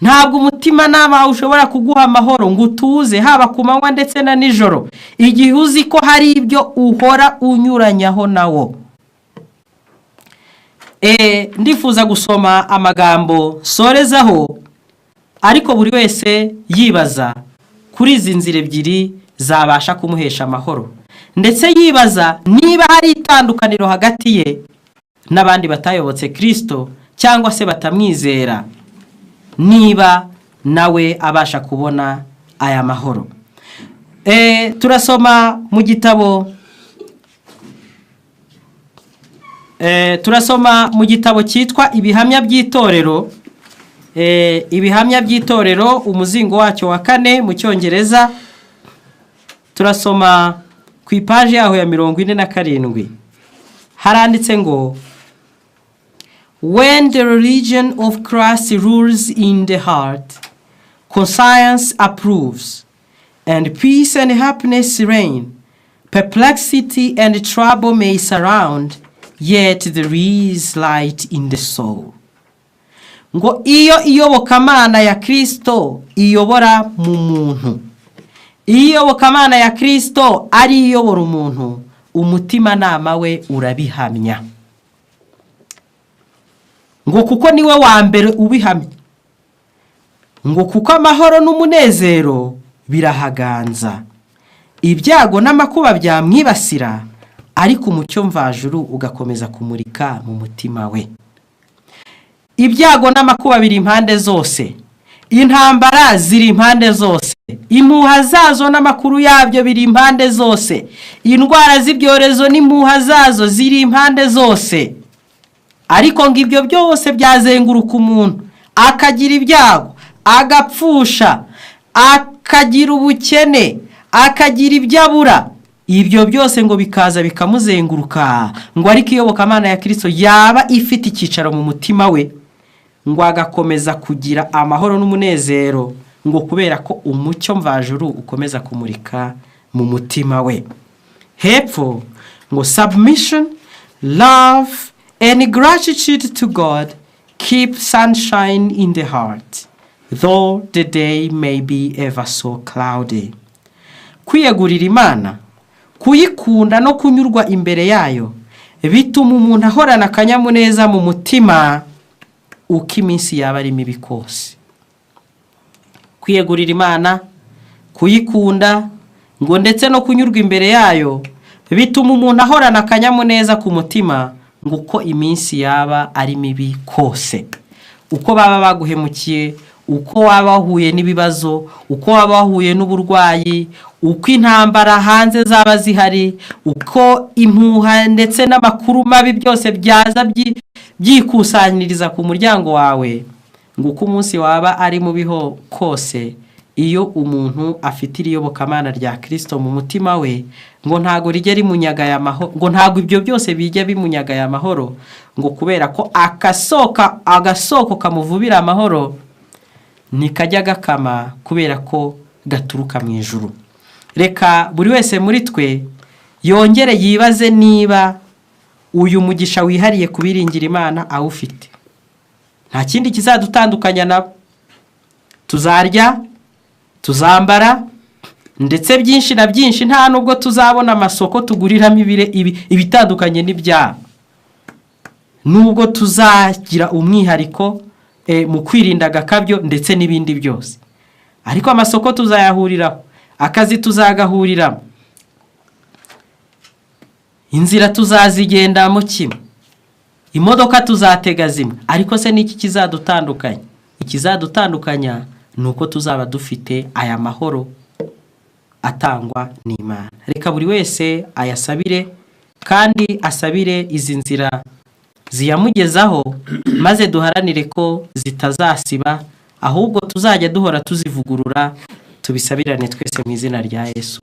Ntabwo umutimanama ushobora kuguha amahoro ngo utuze, haba ku manywa ndetse na nijoro, igihe uzi ko hari ibyo uhora unyuranyaho nawo. Ndifuza gusoma amagambo sorezaho, ariko buri wese yibaza kuri izi nzira ebyiri zabasha kumuhesha amahoro, ndetse yibaza niba hari itandukaniro hagati ye n'abandi batayobotse Kirisito cyangwa se batamwizera, niba nawe abasha kubona aya mahoro. Turasoma mu gitabo cyitwa Ibihamya by'Itorero, Ibihamya by'Itorero, umuzingo wacyo wa kane mu Cyongereza. Turasoma ku ipaji yaho ya 47. Haranditse ngo: "When the religion of Christ rules in the heart, conscience approves and peace and happiness reign. Perplexity and trouble may surround, yet there is light in the soul." Ngo iyo iyobokamana ya Kirisito iyobora mu muntu, iyo iyobokamana ya Kirisito ari iyobora umuntu, umutimanama we urabihamya, ngo kuko niwe wa mbere ubihamya, ngo kuko amahoro n'umunezero birahaganza. Ibyago n'amakuba byamwibasira, ariko umucyo mvajuru ugakomeza kumurika mu mutima we. Ibyago n'amakuba biri impande zose, intambara ziri impande zose, impuha zazo n'amakuru yabyo biri impande zose, indwara z'ibyorezo n'impuha zazo ziri impande zose. Ariko ngo ibyo byose byazenguruka umuntu, akagira ibyago, agapfusha, akagira ubukene, akagira ibyo abura, ibyo byose ngo bikaza bikamuzenguruka, ngo ariko iyobokamana ya Kirisito yaba ifite icyicaro mu mutima we, ngo agakomeza kugira amahoro n'umunezero, ngo kubera ko umucyo mvajuru ukomeza kumurika mu mutima we. Hepfo ngo: "Submission, love and gratitude to God keep sunshine in the heart, though the day may be ever so cloudy." Kwiyegurira Imana, kuyikunda no kunyurwa imbere yayo bituma umuntu ahorana akanyamuneza mu mutima, uko iminsi yaba ari mibi kose. Kwiyegurira Imana, kuyikunda, ngo ndetse no kunyurwa imbere yayo bituma umuntu ahorana akanyamuneza ku mutima, ngo uko iminsi yaba ari mibi kose, uko baba baguhemukiye, uko waba wahuye n'ibibazo, uko waba wahuye n'uburwayi, uko intambara hanze zaba zihari, uko impuha ndetse n'amakuru mabi byose byaza byikusanyiriza ku muryango wawe, ngo uko umunsi waba ari mubi ho kose. Iyo umuntu afite iri yobokamana rya Kirisito mu mutima we, ngo ntago rijya rimunyagaya amahoro, ngo ntago ibyo byose bijya bimunyagaya amahoro, ngo kubera ko agasoko kamuvubira amahoro ntikajya gakama, kubera ko gaturuka mu ijuru. Reka buri wese muri twe yongere yibaze niba uyu mugisha wihariye kubiringira Imana awufite. Nta kindi kizadutandukanya nabo. Tuzarya, tuzambara, ndetse byinshi na byinshi, nta nubwo tuzabona amasoko tuguriramo ibitandukanye n'ibyabo. Nubwo tuzagira umwihariko mu kwirinda agakabyo ndetse n'ibindi byose, ariko amasoko tuzayahuriraho, akazi tuzagahuriramo, inzira tuzazigendamo kimwe, imodoka tuzatega zimwe. Ariko se n'iki kizadutandukanya? Ikizadutandukanya ni uko tuzaba dufite aya mahoro atangwa n'Imana. Reka buri wese ayasabire, kandi asabire izi nzira ziyamugezaho, maze duharanire ko zitazasiba, ahubwo tuzajya duhora tuzivugurura. Tubisabirane twese mu izina rya Yesu.